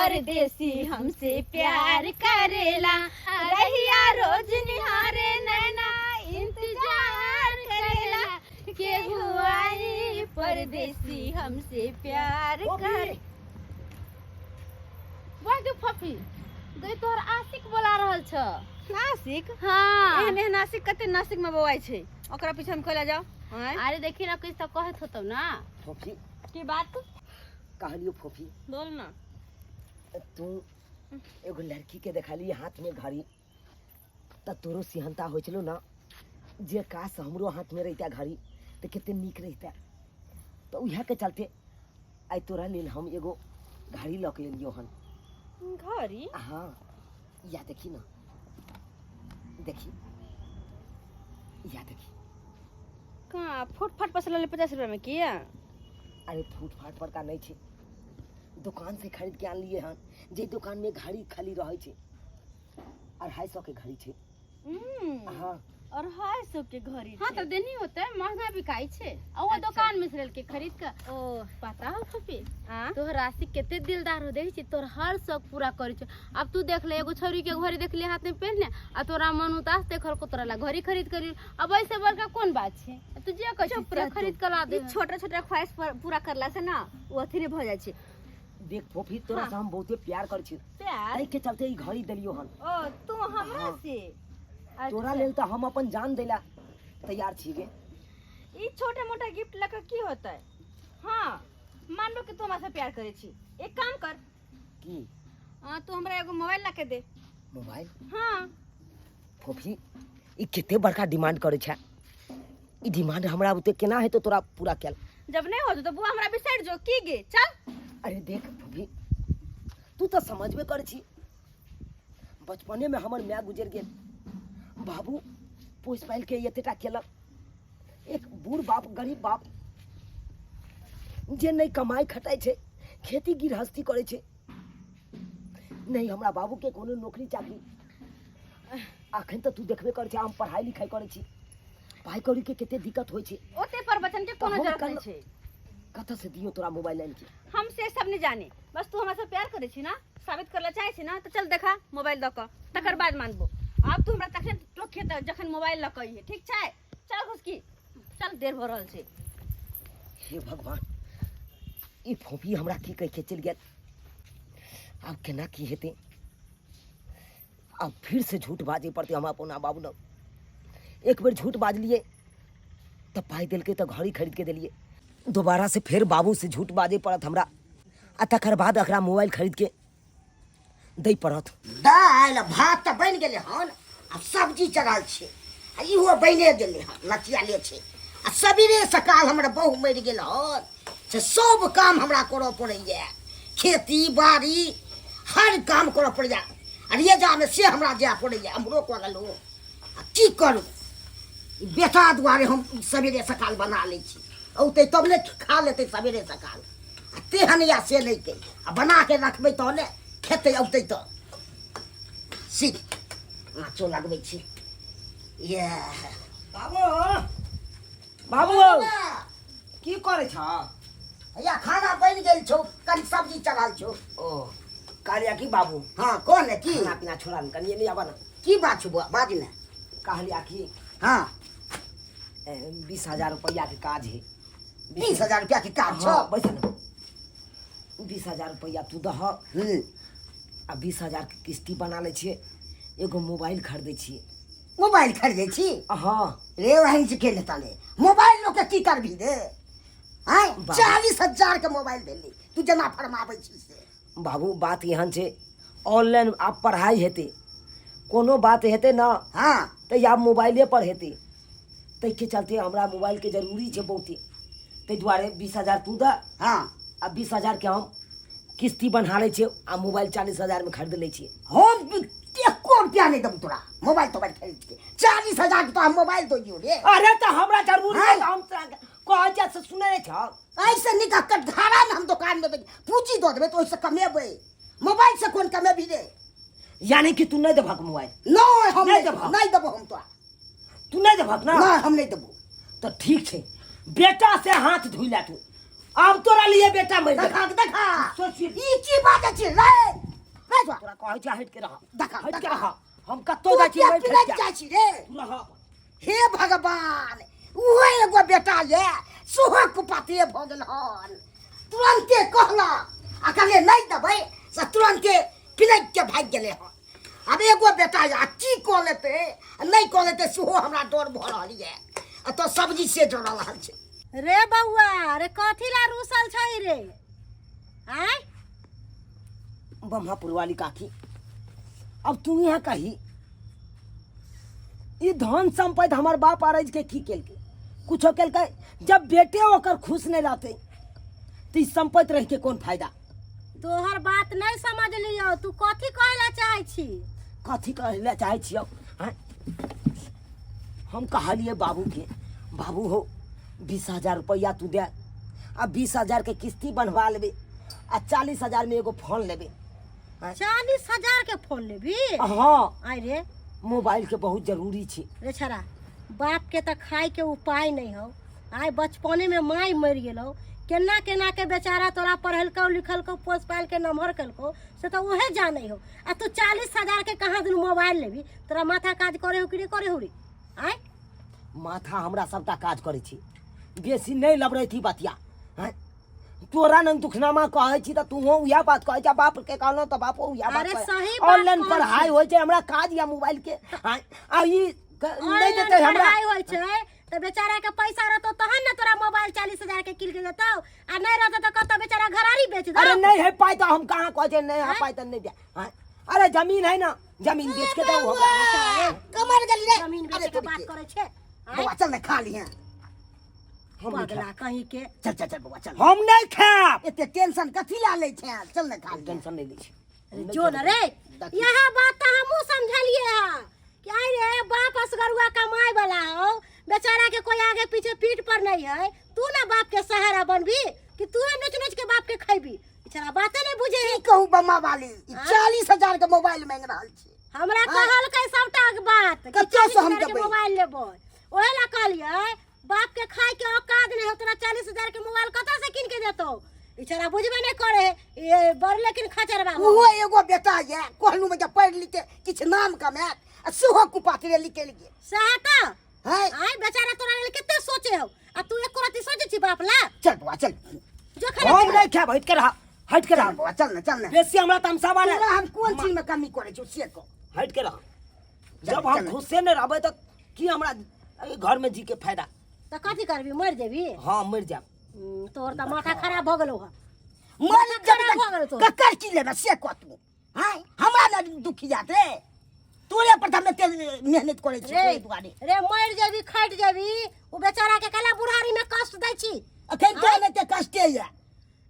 परदेसी हमसे प्यार करेला। रहिया रोज निहारे नैना इंतजार करेला, केहू आई परदेसी हमसे प्यार कर। वाह गे फफी गई, तोहर आशिक बोला रहल छ। नासिक? हाँ। एहन एहन नासिक कते नासिक में बौआइ छै, ओकरा पीछे हम कैला जाउ? आँय? अरे देखी ना, कुछ तो कहत होतौ ना। फोफी। की बात? कहलियो फोफी। बोल ना। तू एगो लड़की के देखली हाथ में घड़ी त तोरो सिहनता होइ छलो ना जे काश हमरो हाथ में रहिता घड़ी त कते नीक रहिता। तो उएह के चलते आइ तोरा लेल हम एगो घड़ी लऽ के एलियो हन। घड़ी? हाँ, या देखी ना, देखी, या देखी। कहाँ फुटफाट पर से लले 50 रुपया में किया? अरे फुटफाट पर का नहीं छै, दुकान से खरीद के आनलिए हन, जे दुकान में घड़ी खाली रहै छै। 250 के घड़ी छै। हाँ। 250 के घड़ी? हाँ तो देनी होते है, महंगा बिकाई छे आ वो दुकान में से लेके खरीद के। ओ पता हो फूफी? हाँ? तोहर राशि कते दिलदार हो, देखै छी तोहर हर शौक पूरा करै छौ। अब तू देख ले, एगो छौरी के घड़ी देखली हाथ में पहिनने आ तोरा मन उदास देखल को तोरा ला घड़ी खरीद कर। अब ऐसे बड़का कोन बात छै? तू जे कहै छी चुप से रह तू। खरीद के ला दे। ई छोटा छोटा ख्वाहिश पूरा करला से ना वो अथी नहीं भऽ जाइ छै। देख फोफी, तोरा से हम बहुते प्यार करै छी। प्यार? ताहि के चलते ई घड़ी देलियो हन। ओ तू हमरा हाँ। से? तोरा लेल तऽ हम अपन जान दैला तैयार छी गे। ई छोटा मोटा गिफ्ट लऽ की होतै? हाँ मानबो कि तू हमरा से प्यार करै छी, एक काम कर। की? हाँ, तू हमरा एगो मोबाइल ला के दे। मोबाइल? हाँ। फोफी, ई कते बड़का डिमांड करै छै, ई डिमांड हमरा बुते केना हेतौ तोरा पूरा कैल? जब नहीं होतो तो बुआ हमरा बिसरि जो की गे, चल। अरे देख फोफी, तू तऽ समझबे करै छी, बचपने में हमर माय गुजर गेल, बाबू पोसि पालि के एतेटा केलक। एक बूढ़ बाप, गरीब बाप, जे नहि कमाइ खटाइ छै, खेती गृहस्थी करै छै। नहि हमरा बाबू के कोनो नौकरी चाकरी। अखन तऽ तू देखबे करै छै, हम पढ़ाइ लिखाइ करै छी, पाइ कौड़ी के कते दिक्कत होइ छै। ओते पर वचन के कोनो हम जरूरत कल- नहीं छै। कतऽ से दियौ तोरा मोबाइल आनि के? हम से सब नहीं जाने, बस तू हमरा से प्यार करे छी ना, साबित करला चाहे छी ना, तो चल देखा मोबाइल दऽ कऽ, तकर बाद मानबो। आब तू हमरा तखन टोकिए तऽ जखन मोबाइल लऽ कऽ अइहे, ठीक छै? चल घुसकी चल, देर भऽ रहल छै। हे भगवान, ई फोफी हमरा की कहि के चलि गेल, आब केना की हेतै? आब फिर से झूठ बाजे पड़तै हमरा अपना बाबू लग। एक बेर झूठ बाजलियै तऽ पाइ देलकै तऽ घड़ी खरीद के देलियै, दोबारा से फेर बाबू से झूठ बाजे पड़त हमरा आ तकर बाद एकरा मोबाइल खरीद के दै पड़त। दालि भात तऽ बनि गेलै हन, आ सब्जी चढ़ल छै, आ इहो बनिए गेलै हन, लचियाले छै। आ सबेरे सकाल हमर बहु मरि गेल हन, से सब काम हमरा करऽ पड़ैए, खेती बाड़ी हर काम करऽ पड़ैए, आ रेजामे से हमरा जाय पड़ैए, हमरो कऽ लेलहुँ। आ की करू, ई बेटा दुआरे हम सबेरे सकाल बना लै छी, औतै तब ने खा लेतै सबेरे सकाल। आ तेहन या से नहि के आ बना के रखबै तहने खेतै, औतै तऽ। सीख नाचो लगबै छी इएह। बाबू, बाबू, की करै छ? या खाना बनि गेल छौ, कनि सब्जी चढ़ल छौ। ओ कहलिया की बाबू। हाँ, कौन है की? खाना पीना छोड़ा ने, कनिए नहीं आबा ना। की बात छौ बौआ, बाज ने। कहलिया की। हाँ। 20,000 रुपया के काज है। 20,000 रुपया के काज छौ? हाँ, बैठ ना। 20,000 रुपया तू दह। आ 20,000 के किस्ती बना लै छियै, एगो मोबाइल खरीदै छियै। मोबाइल खरीदै छी? हाँ। रे वहीं से के लेता ले मोबाइल, लोग के की करबी रे? आँय? बाबू। 40,000 के मोबाइल देली, तू जेना फरमाबै छी से। बाबू, बात एहन छै, ऑनलाइन आब पढ़ाइ हेतै, कोनो बात हेतै ना। हाँ। तऽ आब मोबाइले पर हेतै, ताहिके चलते हमरा मोबाइलके जरूरी छै बहुते, ताहि दुआरे 20,000 तू दऽ। हाँ। आ 20,000 के हम किस्ती बन्हा लै छियै आ मोबाइल 40,000 मे खरीद लै छियै। हम एको रुपया नहीं देबौ तोरा मोबाइल तोबाइल खरीद के। 40,000 के तोरा मोबाइल दो दियौ रे। अरे तऽ हमरा जरूरी है, हाँ। तऽ हम तोरा कहै छियै से सुनै नहि छह? ऐसे नीक कटघारा में हम दुकान में पूंजी दऽ देबै तऽ ओहिसँ कमेबै, मोबाइल से कोन कमेबी रे? यानी कि तू नहि देबहक मोबाइल? नहीं, हम नहीं नहीं देबहक? नहीं देबो हम तोरा। तू नहीं देबहक ना? नहीं, हम नहीं देबो। तो ठीक छै, बेटा से हाथ धोइ ला तू, आब तोरा लिए बेटा मरि देखा गेल। देखा। सोचिए। ई की बात अछि रे? कहै छै हटि के रह। देखा, हटि के देखा। रह, हम कतौ तू जाइ छी किया नहि पिलैत ठकि जाइ छी रे? तू रह। हे भगवान, ओहो एगो बेटा ये सेहो कुपाते भऽ गेल हन। तुरन्ते कहला आ कहले नहि देबै से तुरन्ते पिलैत के भागि गेलै हन। आब एगो बेटा ये, आ की कऽ लेतै आ नहि कऽ लेतै सेहो हमरा डर भऽ रहल ये। आ तऽ सब्जी से जरल रहल छै। रे बौआ रे, कथी ला रूसल छै रे? आय ब्रह्मापुर वाली काकी, अब तू यहाँ कही, ई धन संपत्ति हमर बाप अरज के की केलकै? कुछो केलकै? जब बेटे ओकर खुश नहीं रहते तो ई संपत्ति रह के कौन फायदा? तोहर बात नहीं समझ लियो, तू कथी कहै ला चाहै छी? कथी कहै ला चाहै छियौ? आँय? हम कहलिए बाबू के, बाबू हो 20,000 रुपया तू दे, आ 20,000 के किस्ती बन्हवा लेबे आ 40,000 में एगो फोन लेबे। 40,000 के फोन लेबी? हाँ। आय रे, मोबाइल के बहुत जरूरी छै। रे छड़ा, बाप के तऽ खाय के उपाय नहीं हौ। आइ बचपने में माय मरि गेलौ, केना केना के बेचारा तोरा पढ़ेलकौ लिखलकौ पोस पाल के नमहर केलकौ से तऽ उहे जानै हौ, आ तू 40,000 के कहाँ दिन मोबाइल लेबी? तोरा माथा काज करे हो कि नहीं करे हो रे? आय माथा हमरा सबटा काज करै छी, बेसी नहीं लबड़ैती बतिया। हैं? तोरा नन दुखनामा कहै छी तऽ तूहो उएह बात कहै छै, बाप के कहलहुँ तऽ बापो उएह बात अरे कहै। सही बात ऑनलाइन कहै पढ़ाई छी। होइ छै, हमरा काज या मोबाइल के। आँय, आ ई नहि ऑनलाइन देतै हमरा। पढ़ाई होइ छै तऽ बेचारा के पैसा रहतौ तहन ने तोरा मोबाइल 40,000 के किन के देतौ, आ नहीं रहतौ तऽ कतौ बेचारा घरारी बेच अरे दौ। नहीं है पाई तऽ हम कहाँ कहै छै नहीं है पाई तऽ नहीं दे। आँय, अरे जमीन है ना, जमीन बेच के दौ हमरा। कमर गेली रे। जमीन अरे बेचे के तोरी बात के। करै छै। आँय? बौआ चल ने खा लिहे। हम नहीं पगला खायब। कहीं के। चल चल चल बौआ चल। हम नहीं खायब। एते टेंशन कथी ला लै छै, चल ने खा लिहे। टेंशन नहीं लै छी। जो न रे, यह बात तऽ हमहूँ समझलिए हँ कि आइ रे बाप असगरुआ कमाए वाला हो, बेचारा के कोई आगे पीछे पीठ पर नहीं है, तू ना बाप के सहारा बनबी कि तू नोच नोच के बाप के खैबी? बेचारा बाते नहीं बुझे है। की कहू बम्मा वाली, ई 40,000 के मोबाइल मांगि रहल छै। हमरा कहलकै सबटा बात कि कतऽ से हम 40,000 के देबै? मोबाइल लेबै, ओहे ला कहलियै बाप के खाए के औकात नहीं हो, तोरा 40,000 के मोबाइल कतऽ से कीन के देतौ? बेचारा बुझबे नहीं करे है, ये बड़ लेकिन खचरबा हो। ओहो एगो बेटा ये कहलू में जे पढ़ि लिख के किछु नाम कमायत, आ सेहो कुपात्रे निकलि गेल। सएह तऽ। हैं? आय बेचारा तोरा लेल कते सोचे हो, आ तू एको रत्ती सोचे छी बाप ला? चल बौआ चल। जो खाना हम नहीं खायब, हटि के रह, हटि के रह। चल बौआ चल ने, चल ने। बेसी हमरा तमसावा नहीं। तोरा हम कोन चीज में कमी करै छियौ से कह। हटि के रह। चल, जब हम चल। खुशे नहीं रहबै तऽ की हमरा एहि घर में जी के फायदा? तऽ कथी करबी, मरि जेबी? हाँ मरि जायब। तोहर तऽ माथा खराब भऽ गेलौ हँ। मरि माथा जेबी खराब भऽ गेलौ तऽ तोहर। ककर की लेबै से कह तू। हाँ हमरा ने दुखी जात रे, तोरे पर तऽ हम एते मेहनत करै छी रे, तोरे दुआरे। रे मरि जेबी खटि जेबी, ओ बेचारा के कला बुढ़ारी में कष्ट दै छी। अखन तो एते कष्टे ये।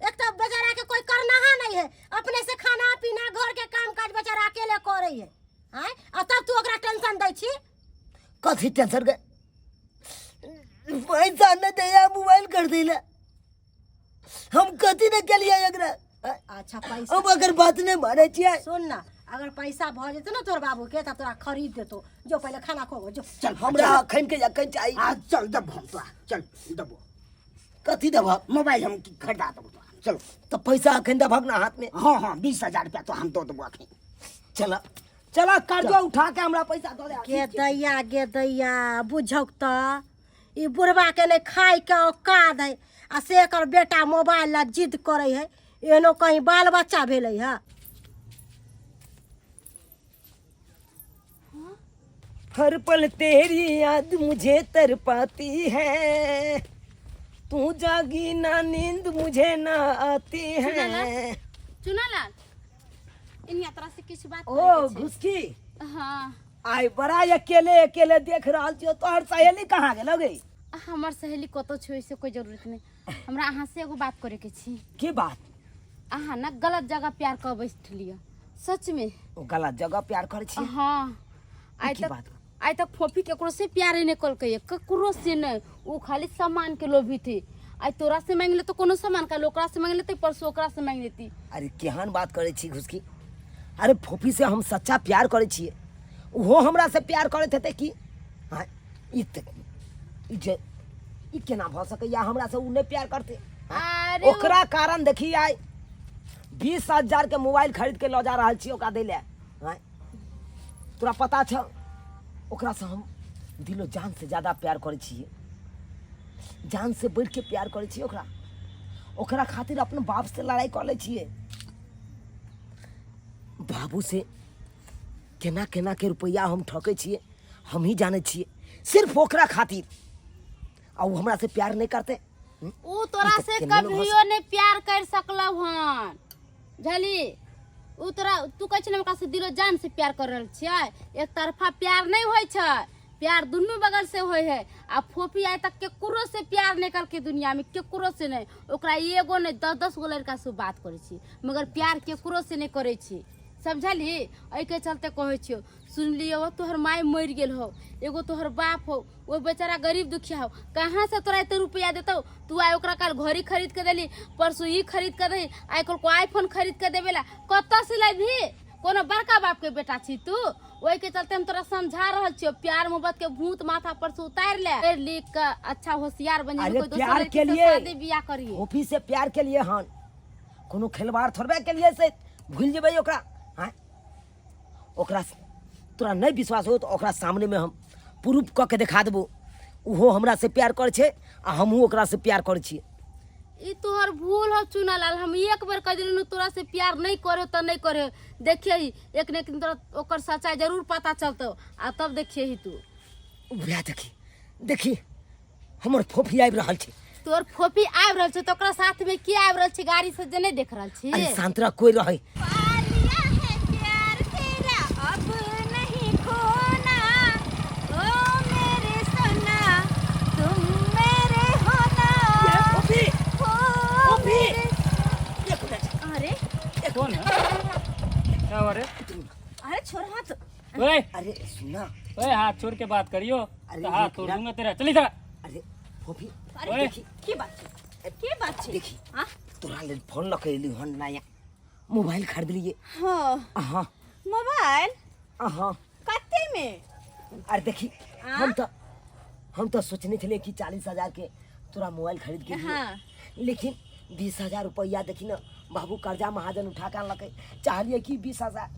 एक तो बेचारा के कोई करनाहा नहीं है, अपने से खाना पीना घर के काम काज बेचारा अकेले करे है। आँय, आ तब तू ओकरा टेंशन दै छी? कथी टेंशन के? पैसा न दैया मोबाइल कर देला, हम कथी न केलियै एकरा। अच्छा पैसा हम अगर बात नहीं मानै छियै। सुन ना, अगर पैसा भऽ जेतौ ना तोहर बाबू के तऽ तोरा खरीद देतौ। जो पहिले खाना खोबो जो। चल हमरा अखन के अखन चाही। आ चल देबो हम तोरा, चल देबो। कथी देबह? मोबाइल हम खरीदा देबो तोरा, चलो। तऽ पैसा अखन देबहक ना हाथ में? हाँ हाँ 20,000 रुपया तो हम दऽ देबो अखन। चल चल कर्जो उठा के हमरा पैसा दऽ दे। गे दैया गे दैया, बुझौक तऽ ई बुढ़बा के नहीं खाय के औकात है, आ से एकर बेटा मोबाइल ला जिद करे है, एहनो कहीं बाल बच्चा भेलै है। हर पल तेरी याद मुझे तरपाती है, तू जागी ना नींद मुझे ना आती है। चुनालाल, इन्हीं तोरा से किछु बात ओ करैके छै। घुसकी। हाँ। आइ बड़ा अकेले अकेले देख रहल छियौ, तोहर सहेली कहाँ गेलौ गे? हमर सहेली कतौ छै से कोई जरूरत नहीं, हमरा अहाँ से एगो बात करे के छी। की बात? अहाँ ना गलत जगह प्यार कर बैठलियै सच में। ओ गलत जगह प्यार करै छी? हाँ। आइ की तक बात? आइ तक फोफी केकरो से प्यारे नहीं कलकै, ककरो से नहीं, ओ खाली सामान के लोभी थे। आइ तोरा से मांगि लेतो कोनो सामान, काल्हि ओकरा से मांगि लेतै, परसू ओकरा से मांगि लेती। अरे केहन बात करै छी घुसकी, अरे फोफी से हम सच्चा प्यार करै छियै, ओहो हमरा से प्यार करैत हेतै की? हाँ, ई तऽ ई जे ई केना भऽ सकैया हमरा से उ नहि प्यार करतै? हाँ? अरे ओकरा कारण देखी आइ 20,000 के मोबाइल खरीद के लऽ जा रहल छी ओकरा दै लए। आँय, तोरा पता छौ ओकरासँ हम दिलो जान से ज्यादा प्यार करै छियै, जान से बढ़ि के प्यार करै छियै ओकरा। ओकरा खातिर अपन बाप से लड़ाइ कऽ लै छियै, बाबू से केना केना के रुपैआ हम ठकै छियै हमही जानै छियै, सिर्फ ओकरा खातिर। आ ओ हमरा से प्यार नहि करतै? उ तोरा ई तऽ से केना ने भऽ कभियो नहि प्यार कर सकलौ हन, बुझली? उ तोरा, तू कहै छै ने ओकरा से दिलो जान से प्यार कर रहल छियै, एक तरफा प्यार नहि होइ छै, प्यार दुनू बगल से होइ है। आ फोफी आइ तक केकरो से प्यार नहि केलकै दुनिया में, केकरो से नहि। ओकरा एगो नहि 10-10 गो लड़का से बात करै छी, मगर प्यार केकरो से नहि करै छी, समझलही? एहिके चलते कहै छियौ, सुनलियौ तोहर माय मरि गेल हौ, एगो तोहर बाप हौ, ओ बेचारा गरीब दुखिया हौ, कहाँ से तोरा एते रुपया देतौ? तू आइ ओकरा काल घड़ी खरीद के देली, परसू ई खरीद के दही, आइ काल्हि को आईफोन खरीद के देबेला कतऽ से लेबही? कोनो बड़का बाप के बेटा छी तू? ओहिके चलते हम तोरा समझा रहल छियौ, प्यार मोहब्बत के भूत माथा पर से उतारि ले, पढ़ लिख के अच्छा होशियार बन जेबही, अरे कोई दोसर प्यार लड़की के से लिए शादी बियाह करिहे। ऑफिस से प्यार के लिए हन कोनो खिलवाड़ थोड़बे के लिए से भूल जेबै ओकरा। हाँ, ओकरा तोरा नहि विश्वास हो तऽ ओकरा सामनेमे हम प्रूफ कऽ के देखा देबो, ओहो हमरा से प्यार करै छै आ हमहूँ ओकरा से प्यार करै छियै। ई तोहर भूल हो चुनालाल, हम एक बेर कह दिलियौ तोरा से प्यार नहीं करे तऽ नहीं करे, देखिए ही एक न एक दिन तोरा ओकर सच्चाई जरूर पता चलतौ, आ तब देखिए ही तू। वएह देखी देखी हमर फोफी आबि रहल छै। तोर फोफी आबि रहल छै तऽ ओकरा साथ में के आबि रहल छै गाड़ी से जे नहि देख रहल छी? अरे शांत रह, कोई रहै। पालिया है प्यार तेरा अब नहीं खोना, ओ मेरे सोना तुम मेरे होना। फोफी, हो फोफी। मेरे। एक मिनट। अरे कौन है? क्या हो रे? अरे छोड़ हाथ। ओए अरे सुना। ओए हाथ छोड़ के बात करियो अरे तो हाथ एक तोड़ मिनट। दूंगा तेरा। चल इधर। अरे फोफी, अरे ओए। देखी की बात छै, की बात छै? देखी। हाँ? तोरा लेल फोन लऽ के एली हन, नया मोबाइल खरीदलिए। हाँ। हाँ। मोबाइल? हाँ। कते में? अरे देखी, हाँ? हम तो सोचने छलिए कि 40,000 के तोरा मोबाइल खरीद के दिए। हाँ। लेकिन 20,000 रुपया देखी ना बाबू कर्जा महाजन उठा के अनलकै, चाहलिए कि 20,000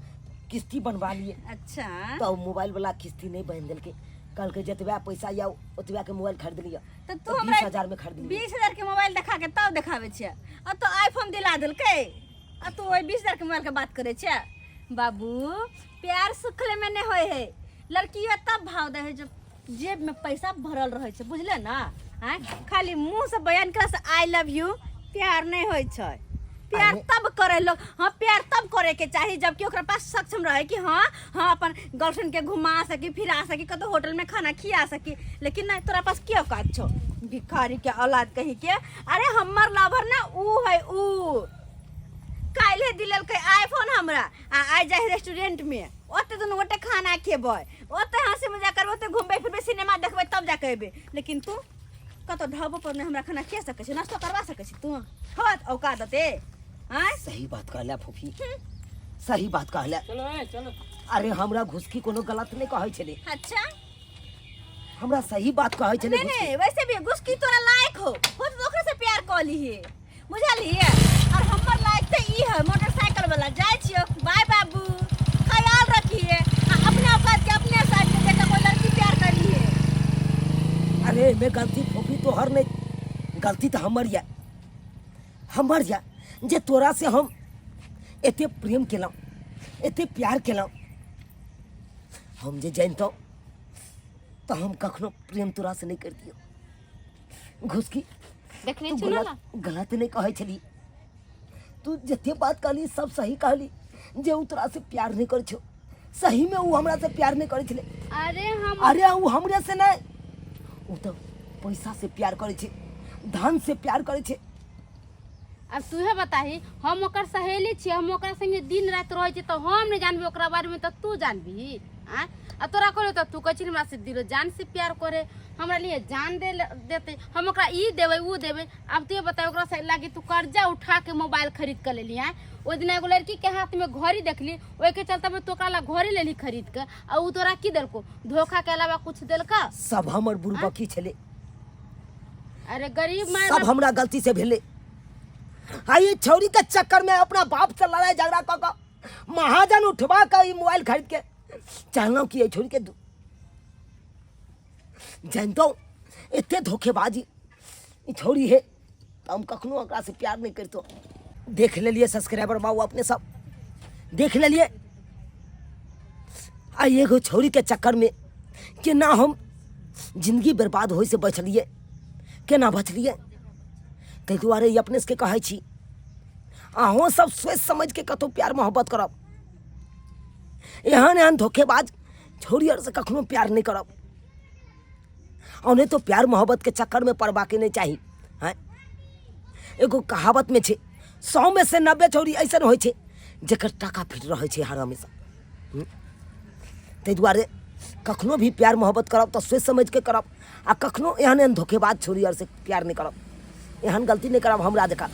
किस्ती बनवा लिए। अच्छा। तो मोबाइल वाला किस्ती नहीं बन देलकै, कहलकै जतबा पैसा या ओतबा के मोबाइल खरीद लिअ। तऽ तू तऽ हमरा 20,000 में खरीद लिअ। 20,000 के मोबाइल देखा के तब देखाबै छियै, आ तो आईफोन दिला देलकै, आ तू ओहि 20,000 के मोबाइल के बात करै छियै। बाबू प्यार सुखले में नहीं होय है, लड़की तब भाव दे है जब जेब में पैसा भरल रहै छै, बुझले ना? आँय, खाली मुँह से बयान करा से I love you प्यार नहीं होय छै। प्यार अरे- तब करे लोग, हाँ प्यार तब करे के चाही जबकि ओकरा पास सक्षम रहे कि हाँ हाँ अपन गर्लफ्रेंड के घुमा सकी फिरा सकी, कतौ होटल में खाना खिया सकी। लेकिन नहीं, तोरा पास की औकात छौ भिखारी के औलाद कही के। अरे हमर लवर ना ऊ है, ऊ काल्हे दिललकै आईफोन हमरा, आ आइ जाइ रेस्टोरेंट में, ओते दुनू गोटे खाना खेबै, ओते हंसी मजाक करबै, ओते घुमबै फिरबै, सिनेमा देखबै, तब जाके अयबै। लेकिन तू कतौ ढाबो पर नहि हमरा खाना खिया सकै छी, नाश्तो करवा सकै छी तू? हत औकात ओते? आँय? सही बात कहला फूफी, सही बात कहला। चलो ए चलो। अरे हमरा घुसकी कोनो गलत नहीं कहै छलै। अच्छा। हमरा सही बात कहै छलै। नहीं, नहीं, वैसे भी घुसकी तोरा लायक हो, हो तो ओकरे से प्यार कऽ लीहे, बुझलिए? और हमर लायक तऽ ई है मोटरसाइकिल वाला। जाइ छियो, बाय बाबू, ख्याल रखिए, आ अपने औकात के अपने साइड में देखा कोई लड़की प्यार कर लिए। अरे मैं गलती फोफी तोहर नहीं, गलती तो हमर या, हमर या जे तोरा से हम एते प्रेम केलहुँ, एते प्यार केलहुँ। हम जे जानितहुँ तऽ हम कखनो प्रेम तोरा से नहीं करतियौ। घुसकी देखने तू छी ना? गलत गलत नहीं कहै छली, तू जते बात कहली सब सही कहली। जे उ तोरा से प्यार नहीं करै छौ, सही में उ हमरा से प्यार नहीं करै छलै। अरे हम अरे उ हमरे से नहीं, उ तऽ पैसा से प्यार करै छै, धन से प्यार करै छै। अब तूहे बताही, हम ओकर सहेली छियै, हम ओकरा संगे दिन राति रहै छियै, तऽ हम नहि जानबी ओकरा बारेमे तऽ तू जानबी? आँय, आ तोरा कहलियौ तऽ तू कहै छी हमरा से दिलो जान से प्यार करे, हमरा लिए जान दे देतै, हम ओकरा ई देबै ऊ देबै। आब तू बता, ओकरा से लागी तू कर्जा उठा के मोबाइल खरीद के लेली? आँय, ओहि दिना एगो लड़की के हाथ में घड़ी देखली, ओहिके चलते में तू ओकरा ला घड़ी लेली खरीद के, आ ऊ तोरा की देलको? धोखा के अलावा कुछ देलका? सब हमर बुड़बकी छलै। अरे गरीब माय सब हमरा गलती से भेलै। आ ई छौरी के चक्कर में अपना बाप से लड़ाई झगड़ा कऽ कऽ महाजन उठवा कऽ ई मोबाइल खरीद के चाहलहुँ कि एहि छौरी के जानितहुँ एते धोखेबाजी ई छौरी है तऽ हम कखनो ओकरा से प्यार नहि करितहुँ। देख लेलियै सब्सक्राइबर बाबू, अपने सब देख लेलियै आ एगो छौरी के चक्कर में केना हम जिंदगी बर्बाद होय से बचलियै, केना बचलियै। ताहि दुआरे ई अपने सबके कहै छी, अहूँ सब सोचि समझ के कतहु प्यार मोहब्बत करब, एहन एहन धोखेबाज छौरी आर से कखनो प्यार नहि करब। और नहीं तो प्यार मोहब्बत के चक्कर में पड़बाके नहीं चाही। हैं एगो कहावत में छे, 100 में से 90 छौरी ऐसन होइ छे जेकर टाका फिट रहै छे हर हमेशा। ताहि दुआरे कखनो भी प्यार मोहब्बत करब तऽ सोचि समझि के करब, आ कखनो एहन एहन धोखेबाज छौरी आर से प्यार नहि करब, एहन गलती नहि करब हमरा जकाँ।